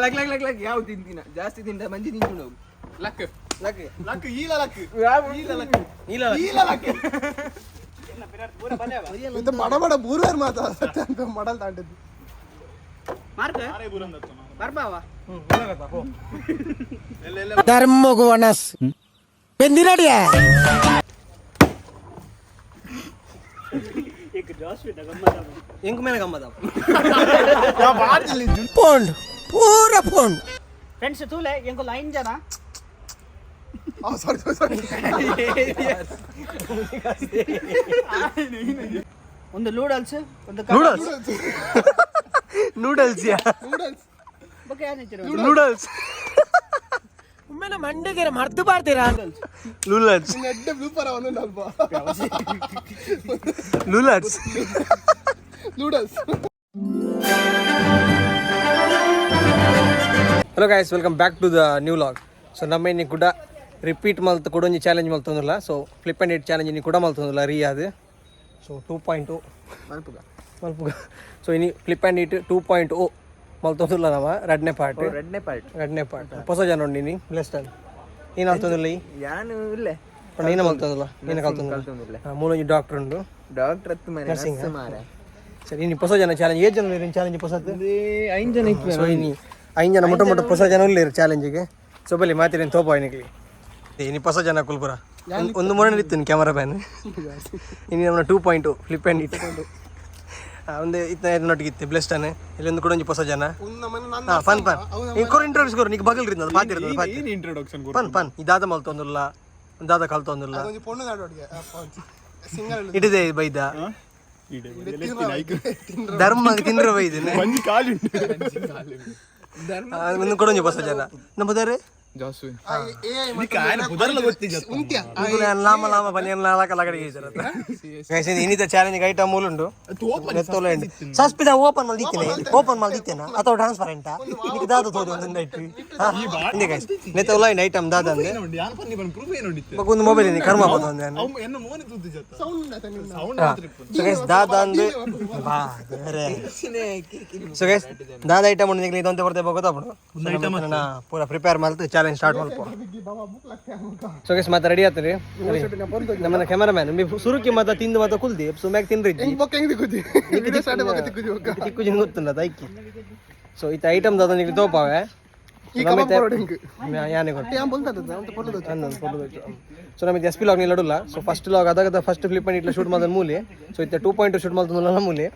Luck luck luck luck ಯಾವ ತಿಂತಿನ ಜಾಸ್ತಿ ತಿಂದ ಮಂಜಿ ತಿಂತು luck luck luck ಈಲ ಲಕ್ ಈಲ ಲಕ್ ನೀಲ ಈಲ ಲಕ್. ಇದು ಬಡ ಬಡ ಬೂರ್ವೇರ್ ಮಾತ ಸತ್ಯ ಅಂತ ಮಡಲ್ ತಾಂಡಿದ್ದು. ಮಾರ್ಕ್ ಬರ್ಬಾವ. ಧರ್ಮಗು ವನಸ್ ಬೆಂದಿನಡಿಯ. ಎಂಕ್ ಮೇಲೆ ಗಮ್ಮದ. ಪೋಂಡ್ ಪೂರ ಪೋಂಡ್. ಫ್ರೆಂಡ್ಸ್, ತೂಲೆ ಎಂಕುಲು ಐನ್ ಜನ. ಸಾರಿ ಸಾರಿ ಸಾರಿ. ಒಂದು ಲೂಡಲ್ಸ್, ಒಂದು noodles noodles yeah. Noodles. ಬೊಕ್ಕ ಯಾನ್ ನೂಡಲ್ಸ್. ಒಮ್ಮೆನ ಮಂಡೆಗೆರ ಮರ್ತು ಬಾರ್ತೀರಾ. ಲೂಲರ್ಸ್. ಎಡ್ಡೆ ಬ್ಲೂಪರ್ ಒಂದೊಂದು ಅಲ್ಪ. ಲೂಲರ್ಸ್. Noodles. Hello guys, welcome back to the new vlog. So ನಮ್ಮ ಇನ್ನಿ ಕೂಡ ರಿಪೀಟ್ ಮಲ್ತು ಕೂಡ ಒಂಜಿ ಚಾಲೆಂಜ್ ಮಲ್ತೊಂದುಲ್ಲ. So flip and eat challenge ಇನ್ನಿ ಕೂಡ ಮಲ್ತೊಂದುಲ್ಲ ರೀ ಅದು. ಸೊ 2.2 ಮಲ್ಪುಗ. ಮಲ್ಪುಗ. ಸೊ ಇನಿ flip and eat 2.0 ಮಲ್ತೊಂದುಲ್ಲ ನಮ್ಮ ರಡ್ನೇ ಪಾರ್ಟ್. ಎರಡನೇ ಪಾರ್ಟ್. ರಡ್ನೇ ಪಾರ್ಟ್. ಹೊಸ ಜನ ಉಂಡು ನೀನು ಬ್ಲೆಸ್ಟನ್ ನೀನು ಮಲ್ತೊಂದುಲ್ಲ ಈ. ಯಾನು ಇಲ್ಲ. ನೀನು ಮಲ್ತೊಂದುಲ್ಲ, ನೀನು ಕಲ್ತೊಂದುಲ್ಲ. ಕಲ್ತೊಂದುಲ್ಲ. ಮೂಲೊಂಜಿ ಡಾಕ್ಟರ್ ಉಂಡು. ಡಾಕ್ಟರ್ ಹತ್ತು ಮನೆ. Nursing. Nurse ಮಾರ. ಸರಿ, ಇನ್ನು ಹೊಸ ಜನ ಚಾಲೆಂಜ್ ಏಳು ಜನ ಚಾಲೆಂಜ್ ಹೊಸದ್ದು. ಐದು ಜನ ಇತ್ತು. ಸೊ ಇನಿ ಐದು ಜನ ಮೊಟ್ಟ ಮೊಟ್ಟ ಹೊಸ ಜನ ಉಲ್ಲೇರು ಚಾಲೆಂಜಿಗೆ. ಸೊ ಬಲ್ಲಿ ಮಾತಿರೇನು ತೋಪ ಇನಿಕ್ಲಿ. ಇನಿ ಹೊಸ ಜನ ಕುಲ್ಪುರ ಒಂದು ಮೊರೆ ಇತ್ತು ಕ್ಯಾಮರಾ ಮ್ಯಾನ್. ಇನ್ನು ನಮ್ಮ 2.2 flip and it ಒಂದು ಇತ್ತ ನೊಟ್ಟಿಗೆ ಇತ್ತು ಬ್ಲೆಸ್ಟಾನೆ. ಇಲ್ಲೊಂದು ಕೂಡ ಒಂಜಿ ಹೊಸ ಜನ. ಹಾಂ, ಫನ್ ಫನ್ ನೀನು ಕೊರು ಇಂಟ್ರೊಡ್ಯೂಸ್ ಕೊರು. ನೀನು ಬಗಲ್ರಿ ಅದು ಪಾತಿರ್ತದೆ ಪಾತಿ. ಇಂಟ್ರೊಡಕ್ಷನ್. ಪನ್ ಪನ್ ಈ ದಾದ ಮಲ್ತೊಂದುಲ್ಲ, ದಾದ ಕಲ್ತೊಂದುಲ್ಲ. ಒಂಜಿ ಪೊಣ್ಣು ನಾಡೋಡಿಗೆ ಸಿಂಗಲ್. ಇಡಿದೆ ಬೈದ ಧರ್ಮ ತಿಂದ್ರ ಬೈದಿನ. ಒಂಜಿ ಕಾಲು. ಒಂದು ಕೂಡ ಒಂಜಿ ಹೊಸ ಜನ ನಮ್ಮ ಜಾಸ್ವಿ. ಉಂತ್ಯ. ಲಾಮ ಲಾಮ ಬನ್ನಿ ಲಾಕ ಲಗಡಿ. ಇನ್ನಿತ ಚಾಲೆಂಜ್ ಐಟಮ್ ಮೂಲುಂಡು ನೆತ್ತೋಲ ಸಸ್ಪಿದ ಓಪನ್ ಮಲ್ದಿತ್ತೇನೆ, ಓಪನ್ ಮಲ್ದಿತ್ತೇನ ಅಥವಾ ಟ್ರಾನ್ಸ್ಪರೆಂಟಾ ನಿಕ್ ದಾದ ತೋದು ಒಂದೊಂದು ಐಟ್ ಇಂದೆ ಗೈಸ್. ನೆತ್ತೋಲ ಐಟಮ್ ದಾದ ಅಂದೆ. ಯಾನ್ ಪನ್ನಿ ಪನ್ ಪ್ರೂಫ್ ಏನು ಉಂಡಿತ್ತು. ಬೊಕ ಒಂದು ಮೊಬೈಲ್ ini ಕರ್ಮ ಬದ ಒಂದೆ. ಅವ್ ಎನ್ನ ಮೋನೆ ತೂತು ಜತ್ತ. ಸೌಂಡ್. ಸೌಂಡ್. ಸೊ ಗೈಸ್ ದಾದ ಅಂದೆ ಬಾ. ಸೊ ಗೈಸ್ ದಾದ ಐಟಮ್ ಉಂಡು ನಿಕ್ಲೆ ಇದೊಂತೆ ಬರ್ತೇ ಗೊತ್ತಾಪುಂಡು. ಪೂರ ಪ್ರಿಪೇರ್ ಮಲ್ತು ಚಾಲೆಂಜ್ ಸ್ಟಾರ್ಟ್ ಮಲ್ಪ. ಸೊ ಗೈಸ್ ಮತ್ತೆ ರೆಡಿ ಆತ್ರಿ. ನಮ್ಮನ್ನ ಕ್ಯಾಮರಾಮ್ಯಾನ್ ಸುರುಕಿ ಮತ್ತೆ ತಿಂದು ಮತ್ತೆ ಕುಲ್ದಿ ಸುಮ್ಯಾಗ ತಿಂದ್ರಿ. ಬೊಕ್ಕ ಹೆಂಗ್ ದಿಕ್ಕುಜಿ ವಿಡಿಯೋ ಸ್ಟಾರ್ಟ್ ಬೊಕ್ಕ ತಿಕ್ಕುಜಿ ಬೊಕ್ಕ. ತಿಕ್ಕು ಗೊತ್ತುಂಡ ಐಕಿ. ಸೊ ಇತ್ತ ಐಟಮ್ ದಾದ ನಿಕ್ಲೆ ತೋಪಾವೆ. ಈ ಕಬಾಬ್ ಪರೋಟ ಹಿಂಗ್. ಯಾನೆ ಕೊಟ್ಟು. ಯಾನ್ ಬೊಲ್ತದ ಅಂತ ಪೊರ್ಲು. ಸೊ ನಮಗೆ S P log ನಿಲ್ಲಡುಲ್ಲ. So first log ಅದಾಗ ಫಸ್ಟ್ ಫ್ಲಿಪ್ ಇಟ್ಲ ಶೂಟ್ ಮಾಡಿದ ಮೂಲಿ. ಸೊ ಇತ್ತ 2.2 ಶೂಟ್ ಮಾಡ್ತಂದಲ್ಲ ಮೂಲಿ.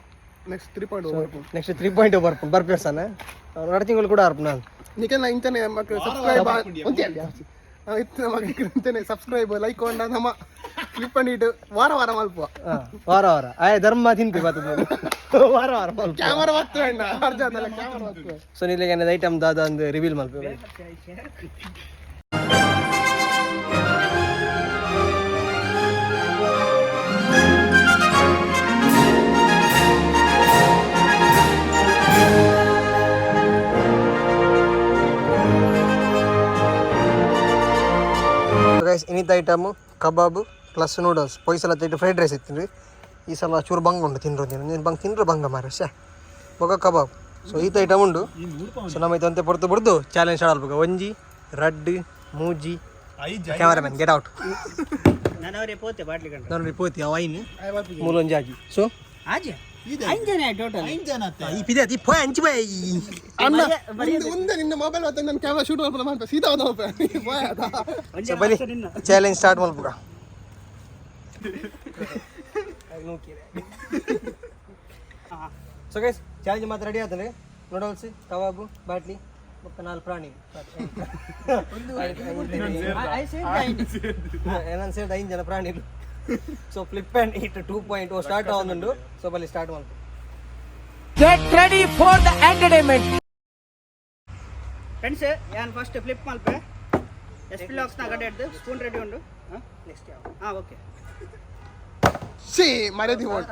ನೆಕ್ಸ್ಟ್ 3.0. ನೆಕ್ಸ್ಟ್ 3.2 ಬರ್ಪುಂಡು ಬರ್ಪೇರ್ ಸನ ಎರಡು ತಿಂಗಳು ಕೂಡ ಅರ್ಪು ನಾನು. ನಿಕೆಲ್ಲ ಇಂಚನೆ ಮಕ್ಕಳು ಸಬ್ಸ್ಕ್ರೈಬ್ ಉಂತ್ಯ ಇತ್ತು ಮಕ್ಕಳು ಇಂಚನೆ ಸಬ್ಸ್ಕ್ರೈಬ್ ಲೈಕ್ ಕೊಂಡ ನಮ್ಮ ಕ್ಲಿಪ್ ಅಂಡ್ ಇಟ್ಟು ವಾರ ವಾರ ಮಲ್ಪುವ. ವಾರ ವಾರ ಆಯ್ ಧರ್ಮ ತಿಂತಿ ಬರ್ತದೆ ವಾರ ವಾರ ಮಲ್ಪ. ಕ್ಯಾಮರಾ ಒತ್ತು ಅಣ್ಣ ಅರ್ಜ ಅದಲ್ಲ ಕ್ಯಾಮರಾ ಒತ್ತು. ಸೊ ನಿಲ್ಲಿಗೆ ಏನಾದ್ರು ಐಟಮ್ ದಾದ ಅಂದು ರಿವೀಲ್ ಮಲ್ಪೆ. ಗೈಸ್ ಇನ್ನಿತ ಐಟಮು ಕಬಾಬ್ ಪ್ಲಸ್ ನೂಡಲ್ಸ್. ಪೋಯಿ ಸಲ ಇಟ್ಟು ಫ್ರೈಡ್ ರೈಸ್ ಇತ್ತು. ಈ ಸಲ ಚೂರು ಬಂಗ ಉಂಟು ತಿಂದ್ರು ನೀನು ಬಂಗ್ ತಿಂದ್ರು ಬಂಗ ಮಾರ ಶೇ. ಬೊಕ ಕಬಾಬ್. ಸೊ ಈತ ಐಟಮ್ ಉಂಡು. ಸೊ ನಮ್ಮ ಇದಂತೆ ಪೊರ್ತು ಬಡ್ದು ಚಾಲೆಂಜ್ ಸ್ಟಾರ್ಟ್ ಆಲ್ಬೇಕು. ಒಂಜಿ ರಡ್ಡ್ ಮೂಜಿ. Cameraman get out. ನಾನು ಅವರೇ ಪೋತೆ ಬಾಟ್ಲಿ ಕಂಡು. ನಾನು ಪೋತಿ ಅವ ಐನ್ ಮೂಲೊಂಜಿ ಆಜಿ. ಸೊ ಆಜೆ ಐನ್ ಜನ ಟೋಟಲ್. ಈ ಪಿದೆ ಅತಿ ಪೋಯ್ ಅಂಚಿ ಪೋಯ್. ಅಣ್ಣ ಉಂದೆ ನಿನ್ನ ಮೊಬೈಲ್ ಮತ್ತೆ ನನ್ನ ಕ್ಯಾಮರಾ ಶೂಟ್ ಮಲ್ಪ ಮಲ್ಪ ಸೀದಾ ಹೋದ ಮಲ್ಪ. ಸೊ ಬಲಿ ಚಾಲೆಂಜ್ ಸ್ಟಾರ್ಟ್ ಮಲ್ಪುಗ. So guys challenge ಮಾತ್ರ ರೆಡಿ ಆತಂದ್ರೆ ನೂಡಲ್ಸ್ ಕಬಾಬು ಬಾಟ್ಲಿ ಬೊಕ್ಕ ನಾಲ್ಕು ಪ್ರಾಣಿ. ಏನನ್ ಸೇರಿದ ಐದು ಜನ ಪ್ರಾಣಿಲು. So flip and eat 2.0 start ಆವೊಂದುಂಡು. ಸೊ ಬಲಿ ಸ್ಟಾರ್ಟ್ ಮಲ್ಪ. Get ready for the entertainment. Friends, ಯಾನ್ ಫಸ್ಟ್ ಫ್ಲಿಪ್ ಮಲ್ಪೆ ಎಸ್ ಪಿ ಲಾಕ್ಸ್ನ ಗಡ್ಡೆ ಹಿಡ್ದು ಸ್ಪೂನ್ ರೆಡಿ ಉಂಡು. ನೆಕ್ಸ್ಟ್ ಯಾವ? ಹಾಂ ಓಕೆ. ಸಿ ಮರ್ಯಾದೆ ಹೋಲ್.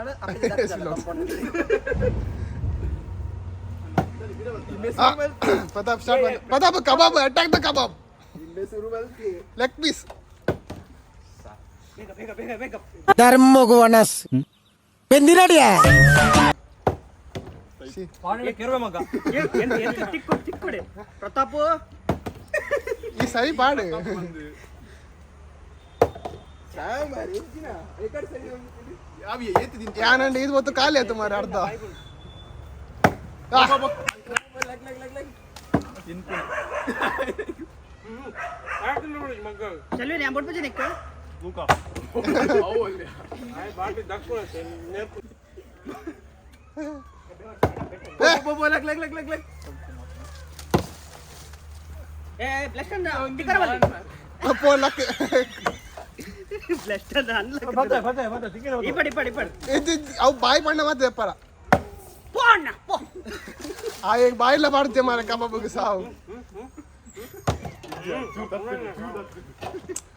Pratap start Pratap kebab attack the kebab leg piece. ಬೇಗ ಬೇಗ ಬೇಗ ಬೇಗ. ಧರ್ಮಗು ವನಸ್ ಬೆಂದಿನಡಿಯ. ತಿಕ್ಕು ತಿಕ್ಕುಡೆ ಪ್ರತಾಪ್. ಈ ಸರಿ ಪಾಡು. ಯಾನಂಡ ಇದು ಹೊತ್ತು ಖಾಲಿ ಆಯ್ತು ಮಾರೆ ಅರ್ಧ. ಸೆಲ್ವಿನ್ ಯಾನ್ ಬೊಡ್ಪುಜಿ ನಿಕ್ಕು. ಏ ಬ್ಲಸ್ಟ್ ಅಂದ ತಿಕ್ಕರವಲ್ಲಿ. ಪೋ ಲಕ್. ಬ್ಲಸ್ಟ್ ಅಂದ ಅನ್ಲಕ್. ಇಪ್ಪಡಿ ಇಪ್ಪಡಿ ಇಪ್ಪಡಿ. ಇದು ಅವು ಬಾಯಿ ಬಣ್ಣ ಮಾತ್ರ ಎಪ್ಪರ. ಪೋ ಅಣ್ಣ ಪೋ. ಆ ಈಗ ಬಾಯಿಲ್ಲ ಮಾಡ್ತೇ ಮಾರೆ ಕಬಾಬ್ಗೆ ಸಾವು.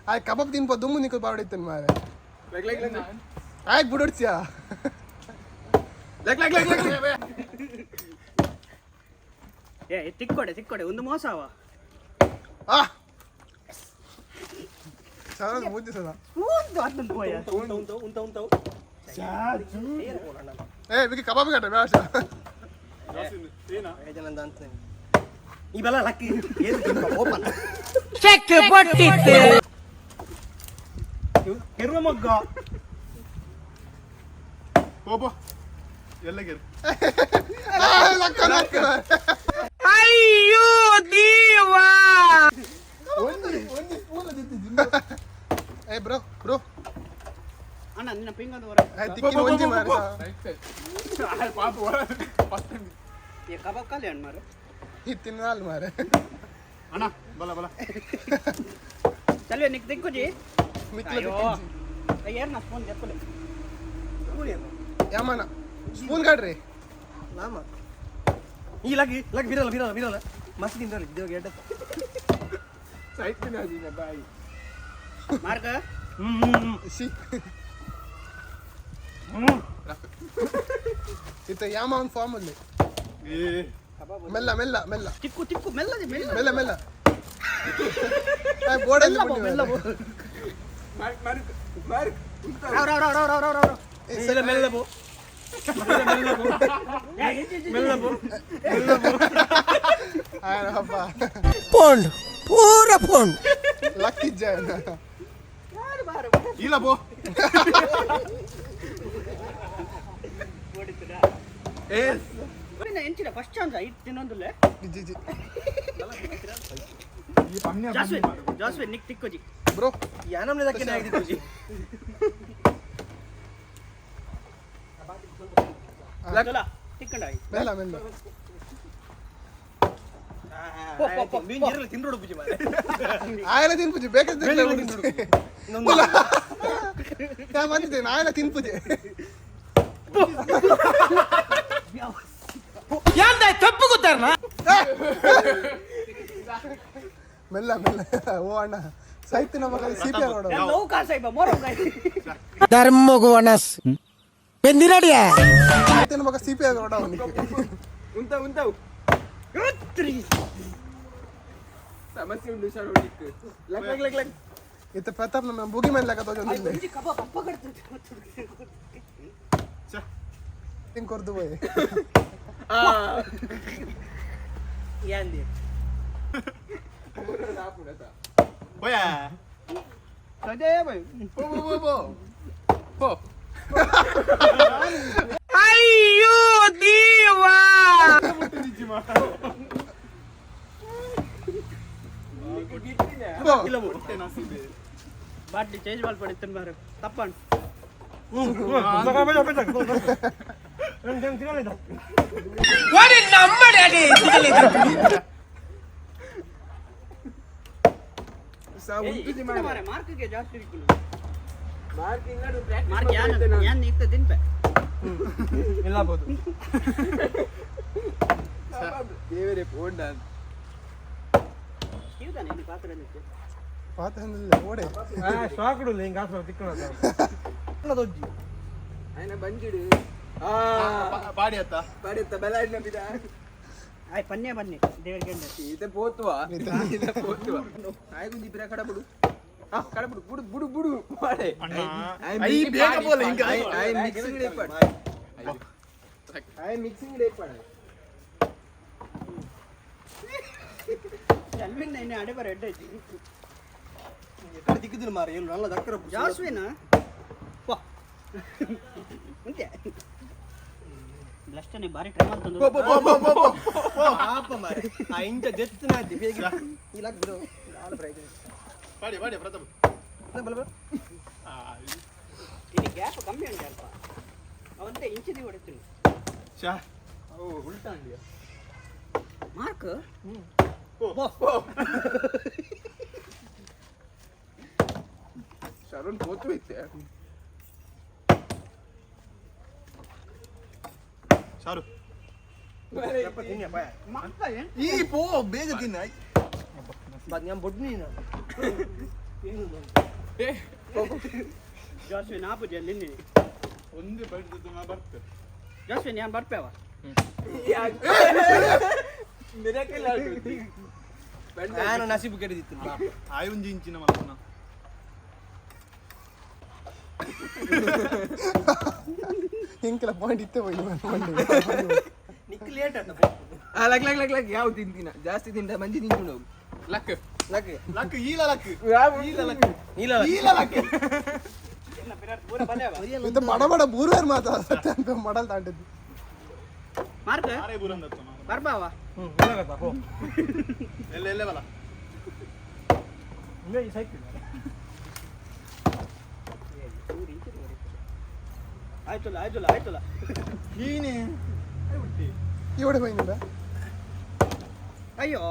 ಆ ಕಬಾಬ್ ತಿನ್ಪೋ ದುಮ್ಮು ನಿಕ್ಕು ಬಾಡಿತ್ತೇನೆ ಮಾರೆ. ಆಯ್ತು ಬಿಡೋಡ್ಸಿಯಾ. ಏ ತಿಕ್ಕೊಡೆ ತಿಕ್ಕೊಡೆ ಒಂದು ಮೋಸ ಅವ. ಆ ಸರ್ ಮುಂದೆ ಸಲ. ಒಂದು ಅದನ್ನ ಪೋಯ. ಏ ವಿಕಿ ಕಬಾಬ್ ಕಟ್ಟ ಬೇಡ. ಇವೆಲ್ಲ ಲಕ್ಕಿ ಓಪನ್. ಚೆಕ್ ಪಟ್ಟಿತ್ತು. ಕೆರುವ ಮಗ್ಗ. ಪೋ ಎಲ್ಲ ಗೆರ್. ಲಕ್ಕ ಲಕ್ಕ. ಅಯ್ಯೋ ದೇವಾ. ಏ ಬ್ರೋ ಬ್ರೋ. ಅಣ್ಣ ನಿನ್ನ ಪಿಂಗ್ ಒಂದು ಹೊರ. ತಿಕ್ಕಿನ ಒಂಜಿ ಮಾರೆ. ಏ ಕಬಾಬ್ ಖಾಲಿ ಅಣ್ಣ ಮಾರೆ. ಈ ತಿನ್ನಾಲ್ ಮಾರೆ. ಅಣ್ಣ ಬಲ ಬಲ. ಚಲ್ವೆ ನಿಕ್ ತಿಕ್ಕುಜಿ. ಮಿಕ್ಲ. ಅಯ್ಯೋ ಏರ್ನ ಸ್ಪೂನ್ ತೆಪ್ಪಲೆ. ಯಾಮನ ಸ್ಪೂನ್ ಕಾಡ್ರಿ. ಲಾಮ ಈ ಲಕ್ಕಿ ಲಕ್ಕಿ ಬಿರಲ್ಲ ಬಿರಲ್ಲ ಬಿರಲ್ಲ ಮಸ್ತ್ ತಿಂದ್ರಲ್ಲಿ ದೇವ ಎಡ್ಡ. ಮಾರ್ಕ. ಸಿ ಇತ್ತ ಯಾಮ ಒಂದು ಫಾರ್ಮ್ ಅಲ್ಲಿ. ಏ ಮೆಲ್ಲ ಮೆಲ್ಲ ಮೆಲ್ಲ. ತಿಕ್ಕು ತಿಕ್ಕು ಮೆಲ್ಲದೆ ಮೆಲ್ಲ. ಮೆಲ್ಲ ಮೆಲ್ಲ ಬೋರ್ಡ್. ಮೆಲ್ಲ ರಾವ್ ರಾವ್ ರಾವ್ ರಾವ್ ರಾವ್ ರಾವ್. ಮೆಲ್ಲ ಮೆಲ್ಲ ಬೋ ಮೆಲ್ಲ ಬೋ. ಅಪ್ಪ. ಪೋಂಡ್ ಪೂರ ಪೋಂಡ್. ಲಕ್ಕಿ ಜನ. ಇಲ್ಲ ಪೋ. ಎಂಚಿನ ಫಸ್ಟ್ ಚಾನ್ಸ್ ಐದು ತಿನ್ನೊಂದುಲ್ಲೆ. G G. ಜಾಸ್ವಿನ್ ಜಾಸ್ವಿನ್ ನಿಕ್ ತಿಕ್ಕೋಜಿ. ಬ್ರೋ. ಯಾನಮ್ನೆ ದಕ್ಕಿನ ಆಗಿದ್ದು. ಚಲ ತಿಕ್ಕಂಡ. ಮೆಲ್ಲ ಮೆಲ್ಲ. ಪೋ ಪೋ ಪೋ. ಮೀನ್ ಇರಲ್ಲ ತಿಂದ್ರೋಡು ಪೂಜೆ ಮಾರೆ. ಆಯಲ ತಿನ್ಪುಜಿ ಬೇಕಾದ್ರೆ ನಾ ಬಂದಿದ್ದೇನೆ ಆಯಲ ತಿನ್ಪುಜಿ. ಯಾಂದ ತಪ್ಪು ಗೊತ್ತಾರನ. ಮೆಲ್ಲ ಮೆಲ್ಲ ಓ ಅಣ್ಣ ಸೈತ್ ನಮ್ಮ ಸಿ ಪಿ ಆರ್ ನೋವು ಕಾಸಾಯ್ಬ ಮೋರೋ ಕಾಯಿ. ಧರ್ಮಗು ವನಸ್ ಬೆಂದಿನಡಿಯ. ಸೈತ್ ನಮ್ಮ ಸಿ ಪಿ ಆರ್ ಅವನಿಗೆ. ಉಂತ ಉಂತವು. ಸಮಸ್ಯೆ ಉಂಟು ಹುಷಾರು ಹೊಡಿಕ್. ಲಕ್ ಲಕ್ ಲಕ್ ಲಕ್. ಇತ್ತ ಪ್ರತಾಪ್ ನಮ್ಮ ಬುಗಿ ಮೇಲೆ ಲೆಕ್ಕ ತೋಜೊಂದಿಲ್ಲ. ಒಂಜಿ ಕಬಾಬ್ ಅಪ್ಪ ಕಡ್ತದೆ. ತಿಂಗ್ ಕೊರ್ದು ಪೋಯ್. ಯಾಂದಿ. ಪೋಯಾ. ಸದೇ ಬೈ. ಪೋ ಪೋ ಪೋ ಪೋ ಪೋ. ಅಯ್ಯೋ ದೇವಾ. ಪೋ. ಬಾಟ್ಲಿ ಚೇಂಜ್ ಮಾಡ್ಪಡಿ ಮಾರು ತಪ್ಪಣ್ಣ. ನಮ್ಮ ಡ್ಯಾಡಿ. ಮಾರೆ ಮಾರ್ಕ್ಗೆ ಜಾಸ್ತಿ ಇಕ್ಕುನು. ಮಾರ್ಕ್ ಇಲ್ಲಡು ಪ್ರಾಕ್ಟೀಸ್. ಮಾರ್ಕ್ ಯಾನ್ ಯಾನ್ ಇತ್ತ ತಿನ್ಪೆ. ಇಲ್ಲ ಬೋದು. ದೇವರೇ ಪೋಂಡ. ಇವ್ದಾನೆ ಇಲ್ಲಿ ಪಾತ್ರೆ ನಿಕ್ಕೆ. ಪಾತ ಅಂದಿಲ್ಲ ಓಡೆ. ಶಾಕ್ ಹಿಂಗ ತಿಕ್ಕಣ ದೊಜ್ಜಿ. ಆಯ್ನ ಬಂಜಿಡು ಆ. ಪಾಡಿ ಅತ್ತ. ಪಡೆತ್ತ ಬೆಲಾಡ್ನ ಬಿದ. ಆಯ್ ಪನ್ನೆ ಬನ್ನಿ ದೇವರಿಗೆ. ಈತ ಪೋತುವ ಈತ ಪೋತುವ ಆಯ್ ಗುಂಜಿ ಪಿರ ಕಡ ಬಿಡು ಆ ಕಡ ಬಿಡು ಬುಡು ಬುಡು ಬುಡು ಮಾಡೆ. I ಬೇಗ ಬೋಲ ಹಿಂಗ. ಆಯ್ ಮಿಕ್ಸಿಂಗ್ ಇಪ್ಪಾಡು. ಆಯ್ ಮಿಕ್ಸಿಂಗ್ ಡೇಟ್ ಪಾಡ. ಅಲ್ವಿನ್ ಇನ್ನು ಅಡೆ ಬರ ಎಡ್ಡೆ ಐತಿ. ಎక్కడ ದಿಕ್ಕುದಿಲ್ಲ ಮಾರ ಎಲ್ಲು ನಲ್ಲ ದಕ್ಕರ. ಜಾಸ್ವಿನ್ ವಾ ಅಂತೆ ಬ್ಲಸ್ಟನೆ ಬಾರಿ ಟ್ರೈ ಮಾಡ್ತಂದು. ಪಾಪ ಮಾರೆ ಆ ಇಂಚ ಜೆತ್ತು ನಾತಿ ಬೇಗ ಈ ಲಕ್ ಬಿಡು ಆಲ್ ಪ್ರೈಸ್. ಪಾಡಿ ಪಾಡಿ ಪ್ರತಾಪ್. ಬಲ ಬಲ. ಇಲ್ಲಿ ಗ್ಯಾಪ್ ಕಮ್ಮಿ ಉಂಟು ಅಲ್ಪ ಅವಂತೆ ಇಂಚಿದಿ ಹೊಡಿತೀನಿ. ಶಾ. ಓ ಉಲ್ಟಾ ಅಂಡಿಯ. ಮಾರ್ಕ್. ಶರಣ್ ಪೋತು ಇತ್ತೆ. ಶಾರು. ಈ ಪೋ ಬೇಗ ತಿನ್ನ. ಬಟ್ ನಾನು ಬೊಡ್ಡು ನೀನು. ಜಾಸ್ವಿನ್ ಆಪುಜಿ ಅಲ್ಲಿ ನಿನ್ನೆ. ಒಂದೇ ಬರ್ತದೆ ಬರ್ತದೆ. ಜಾಸ್ವಿನ್ ಯಾನ್ ಬರ್ಪೇವ. ಮಿರಾಕಲ್ ಆಗುತ್ತೆ. ನಾನು ನಸೀಬು ಕೆಡಿದಿತ್ತು. ಆಯ್ ಒಂಜಿ ಇಂಚಿನ ಮಲ್ಪುನ. ಎಂಕೆಲ ಪಾಯಿಂಟ್ ಇತ್ತೆ ಹೋಯ್ತು. ನಿಕ್ ಲೇಟ್ ಅಣ್ಣ. ಆ ಲಕ್ ಲಕ್ ಲಕ್ ಲಕ್ ಯಾವ ತಿಂತಿನ ಜಾಸ್ತಿ ತಿಂಡ ಮಂಜಿ ತಿಂತು ಹೋಗು ಲಕ್. ಲಕ್. ಲಕ್ ಈಲ ಲಕ್. ಈಲ ಲಕ್. ನೀಲ. ಈಲ ಲಕ್. ಪೂರ ಬಲೇವ. ಇದು ಬಡ ಬಡ ಬೂರುವಾರ ಮಾತ ಸತ್ಯ ಅಂತ ಮಡಲ್ ತಾಂಡಿದ್ದು. ಮಾರ್ಕ್. ಆರೇ ಬೂರಂದತ್ತ ಮಾರ್ರೆ. ಬರ್ಬಾವ. ಹ್ಮ್ ಇಲ್ಲ ಪೋ. ಎಲ್ಲ ಎಲ್ಲೇ ಬಲ. ಇಲ್ಲ ಈ ಸೈಕಲ್. ಆಯ್ತಲ್ಲ ಆಯ್ತಲ್ಲ ಆಯ್ತಲ್ಲ. ನೀನೆ ಇವಡೆ ಹೋಯ್ನಿಲ್ಲ. ಅಯ್ಯೋ.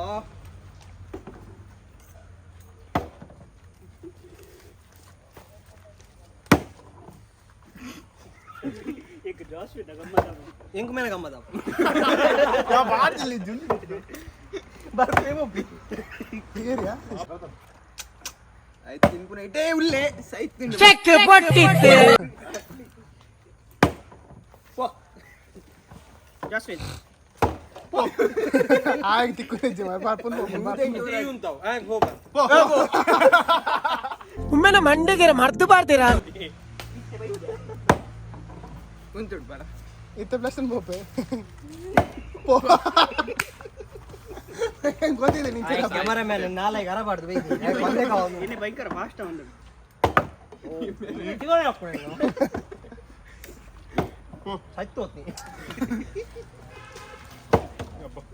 ಈಗ ಜಾಸ್ವಿನ್ ಗಮ್ಮತ್ತ. ಎಂಕು ಮೇಲೆ ಗಮ್ಮದ. ಬಾರ್ಜಲ್ಲಿ ಜುಂಡಿ. ಬರ್ಪೇ ಒಪ್ಪಿ. ಏರಿಯಾ. ಆಯ್ತು ತಿನ್ಪುನ ಇಟೇ ಉಲ್ಲೆ ಸೈತ್ ತಿಂಡು. ಚೆಕ್ ಕೊಟ್ಟಿತ್ತು. ಜಾಸ್ವಿನ್. ಆಗ ತಿಕ್ಕು ನಿಜ ಬಾರ್ಪುನ್. ಉಂತಾವ್ ಆಗ ಹೋಗ. ಒಮ್ಮೆ ಮಂಡೆಗೆರೆ ಮರ್ತು ಬಾರ್ತೀರಾ? ಉಂಟು ಬರ. ಇತ್ತೆ ಪ್ಲಸ್ ಬೋಪೆ ಪೋ ಗೊತ್ತಿದೆ ನಿಂಚೆ. ಕ್ಯಾಮರಾ ಮ್ಯಾನ್ ನಾಲ್ಕು ಅರಬಾರ್ದು. ಇಲ್ಲಿ ಭಯಂಕರ ಫಾಸ್ಟ್ ಒಂದು. ಸತ್ತು ಹೋತ್ನಿ.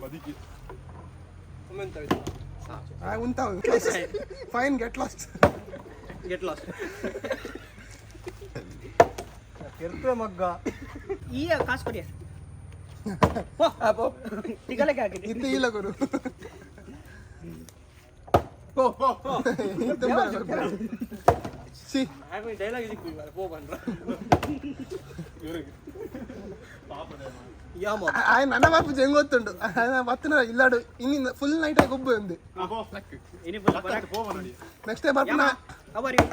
ಬದಿಕಿ. ಉಂತಾವ್ fine get lost. Get lost. ತಿರ್ಪೆ ಮಗ್ಗ. ಈ ಕಾಸು ಕೊಡಿ ತಿಗಲಕ್ಕೆ ಹಾಕಿದೆ. ಇತ್ತೆ ಇಲ್ಲ ಗುರು. ಪೋ ಪೋ ಪೋ. ಸಿ. ಡೈಲಾಗ್ ಇದಕ್ಕೆ ಪೋ ಬಂದ್ರ ಯಾಮ. ಆಯ್ ನನ್ನ ಬಾಪು ಹೆಂಗ್ ಗೊತ್ತುಂಟು ಬತ್ತಿನ ಇಲ್ಲಾಡು ಇನ್ನು ಫುಲ್ ನೈಟ್ ಆಗಿ ಒಬ್ಬ ಒಂದು. ಲಕ್. ಇನಿ ಲಕ್ ಪೋ ನೋಡಿ. ನೆಕ್ಸ್ಟ್ ಟೈಮ್ ಬರ್ಪುನ. How are you?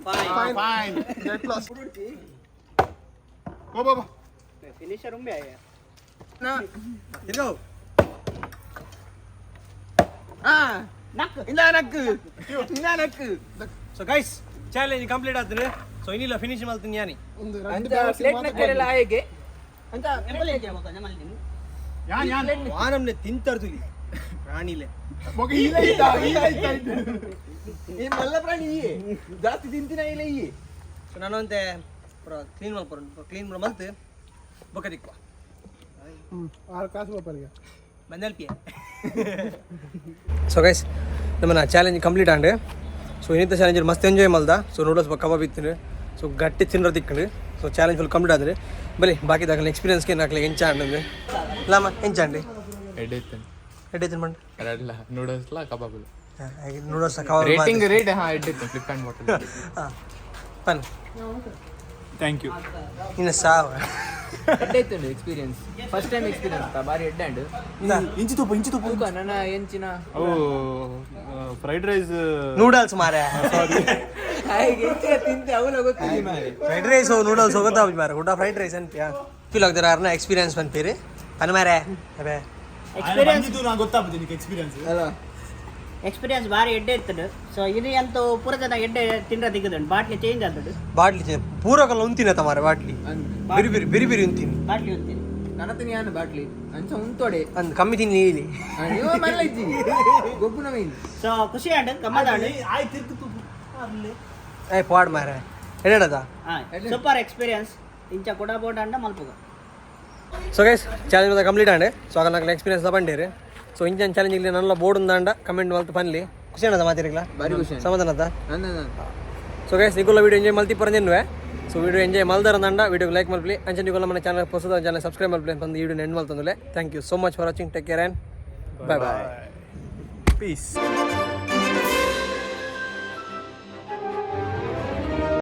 Fine. Fine. Fine. Get lost. ಪೋ ಪೋ ಪೋ. ಫಿನಿಶರ್ ಉಂಬೆ ಆಯ. ತಿರ್ಗಾವ್. ಆ ನಕ್. ಇಲ್ಲ ನಕ್ ಇಲ್ಲ ನಕ್. ಸೊ ಗೈಸ್ ಚಾಲೆಂಜ್ ಕಂಪ್ಲೀಟ್ ಆದ್ರೆ ಸೊ ಇನ್ನಿಲ್ಲ ಫಿನಿಶ್ ಮಾಡ್ತೀನಿ ಯಾನಿ. ಒಂದು ಎರಡು ಅಂತ ಬ್ಯಾವರ್ಸಿ ಪ್ಲೇಟ್ ಮಾತ್ರ. ನಕ್ಕೆಲ್ಲ ಆಯೆಗೆ ಅಂತ. ಯಾನ್ ಯಾನ್. ವಾನಮ್ನೆ ತಿಂತರ್ದುಲಿ ಪ್ರಾಣಿಲೆ. ಮಗ ಈಲ ಇದ್ದ ಈಲ ಇದ್ದ ಇದ್ದ. ಈ ಮಲ್ಲ ಪ್ರಾಣಿ ಈಯೆ ಜಾಸ್ತಿ ತಿಂತಿನ ಇಲ್ಲ ಈಯೆ. ಸೊ ನಾನು ಅಂತೆ ಪೂರ ಕ್ಲೀನ್ ಮಲ್ಪರ ಕ್ಲೀನ್ ಮಲ್ತ್ ಬೊಕ್ಕ ದಿಕ್ವ. ಆರು ಕಾಸು ಬಾಪರಿಗೆ. ಬಂದಲ್ಪಿಯ. ಸೊ ಗೈಸ್ ನಮ್ಮನ್ನ ಚಾಲೆಂಜ್ ಕಂಪ್ಲೀಟ್ ಆಂಡ್ ಸೊ ಇನ್ನಿತ ಚಾಲೆಂಜ್ ಮಸ್ತ್ ಎಂಜಾಯ್ ಮಲ್ದ. ಸೊ ನೂಡಲ್ಸ್ ಕಬಾಬ್ ಇತ್ತು. ಸೊ ಗಟ್ಟಿ ತಿನ್ನೋ ತಿಕ್ಕಂಡು ಸೊ ಚಾಲೆಂಜ್ ಫುಲ್ ಕಂಪ್ಲೀಟ್ ಆದರೆ ಬಲಿ ಬಾಕಿ ದಾಖಲೆ ಎಕ್ಸ್ಪೀರಿಯನ್ಸ್ಗೆ ನಾಕ್ಲೆ ಎಂಚ ಆಂಡ್ ಲಾಮ ಎಂಚ ಆಂಡಿ. ಎಡ್ಡೆ ಇತ್ತು. ಎಡ್ಡೆ ತಿನ್ಬಂಡು. ಎರಡ್ಲ ನೂಡಲ್ಸ್ ಲಾ ಕಬಾಬ್. ನೂಡಲ್ಸ್ ಕಬಾಬ್. ರೇಟಿಂಗ್ ರೇಟ್ ಹಾ ಎಡ್ಡೆ ಇತ್ತು ಫ್ಲಿಪ್ ಆ್ಯಂಡ್ ಬಾಟಲ್. ಹಾಂ ಪನ್. Thank you. ಇನ್ನು ಸಾವ. ಎಡ್ಡೆ ಇತ್ತು ಎಕ್ಸ್ಪೀರಿಯನ್ಸ್ ಫಸ್ಟ್ ಟೈಮ್ ಎಕ್ಸ್ಪೀರಿಯನ್ಸ್ ಬಾರಿ ಎಡ್ಡೆ ಅಂಡ್. ಇಂಚಿ ತುಪ್ಪ ಇಂಚಿ ತುಪ್ಪ. ತೂಕ ನನ್ನ ಎಂಚಿನ. ಓ ಫ್ರೈಡ್ ರೈಸ್. ನೂಡಲ್ಸ್ ಮಾರೆ. ಹಾಗೆ ಎಂಚಿನ ತಿಂತೆ ಅವಲ ಗೊತ್ತಿಲ್ಲ ಮಾರೆ. ಫ್ರೈಡ್ ರೈಸ್ ನೂಡಲ್ಸ್ ಹೋಗೋದು ಮಾರೆ ಗುಡ್ಡ ಫ್ರೈಡ್ ರೈಸ್ ಅನ್ಪಿಯಾ ಫೀಲ್ ಆಗ್ತಾರೆ ಅರ್ನ ಎಕ್ಸ್ಪೀರಿಯನ್ಸ್ ಪನ್ಪೀರಿ ಪನ್ ಮಾರೆ ಅಬೇ. ಎಕ್ಸ್ಪೀರಿಯನ್ಸ್. ನಾನು ಗೊತ್ತಾಗ್ತದೆ ನಿಮಗೆ ಎಕ್ಸ್ಪೀರಿಯನ್ಸ್. ಅಲ್ಲ. ಎಕ್ಸ್ಪೀರಿಯನ್ಸ್ ಭಾರಿ ಎಡ್ಡೆ ಇರ್ತದೆ. ಸೊ ಇದು ಎಂತ ಪೂರ ಜನ ಎಡ್ಡೆ ತಿಂಡ್ರ ದಿಕ್ಕದುಂಟು ಬಾಟ್ಲಿ ಚೇಂಜ್ ಆಗ್ತದೆ. ಬಾಟ್ಲಿ ಪೂರಕಲ್ಲ ಉಂತಿನ ತಮಾರೆ ಬಾಟ್ಲಿ ಬಿರಿ ಬಿರಿ ಬಿರಿ ಬಿರಿ ಉಂತೀನಿ. ಬಾಟ್ಲಿ ಉಂತೀನಿ. ಕನತನಿ ಯಾನು ಬಾಟ್ಲಿ ಅಂಚ ಉಂತೋಡೆ. ಅಂದ್ ಕಮ್ಮಿ ತಿನ್ನಿ ಇಲ್ಲಿ. ನೀವು ಮಲ್ಲ ಇಜ್ಜಿ ಗೊಬ್ಬುನ ಮೈನ್. ಸೊ ಖುಷಿ ಆಂಡ್, ಗಮ್ಮತ್ ಆಂಡ್. ಏ ಪಾಡ್ ಮಾರೆ, ಎನ್ನದ? Super experience. ಇಂಚ ಕುಡ ಬೋಟ್ ಅಂಡ ಮಲ್ಪುಗ. ಸೊ ಗೈಸ್, ಚಾಲೆಂಜ್ ಮಾತ ಕಂಪ್ಲೀಟ್ ಆಂಡ್. ಸೊ ಆಗ ನಾಲ್ಕು ಎಕ್ಸ್ಪೀರಿಯನ್ಸ್ ಬಂಡೇರು. ಸೊ ಇಂಚನ್ ಚಾಲೆಂಜ್ ಇಲ್ಲಿ ನನ್ನ ಬೋರ್ಡ್ ಉಂದಾಂಡ ಕಮೆಂಟ್ ಮಲ್ತು ಪನ್ಲಿ. ಖುಷಿ ಆನದ ಮಾತಿರಿಗ್ಲ? ಬಾರಿ ಖುಷಿ ಆಂಡ್. ಸಮಾಧಾನದ? ಅಂದ. ಸೊ ಗೈಸ್, ನಿಕುಲ್ಲ ವೀಡಿಯೋ ಎಂಜಾಯ್ ಮಲ್ತಿ ಪರಂದಿನ್ವೆ. ಸೊ ವೀಡಿಯೋ ಎಂಜಾಯ್ ಮಲ್ದಾರಂದಂಡ ವೀಡಿಯೋ ಲೈಕ್ ಮಲ್ಪಲಿ. ಅಂಚೆ ನಿಕುಲ್ಲ మన ಚಾನಲ್ ಹೊಸದ ಚಾನಲ್ ಸಬ್ಸ್ಕ್ರೈಬ್ ಮಲ್ಪಲಿ ಅಂತ ಈ ವಿಡಿಯೋ ಎಂಡ್ ಮಲ್ತಂದುಲೆ. Thank you so much for watching. Take care and bye bye. Peace.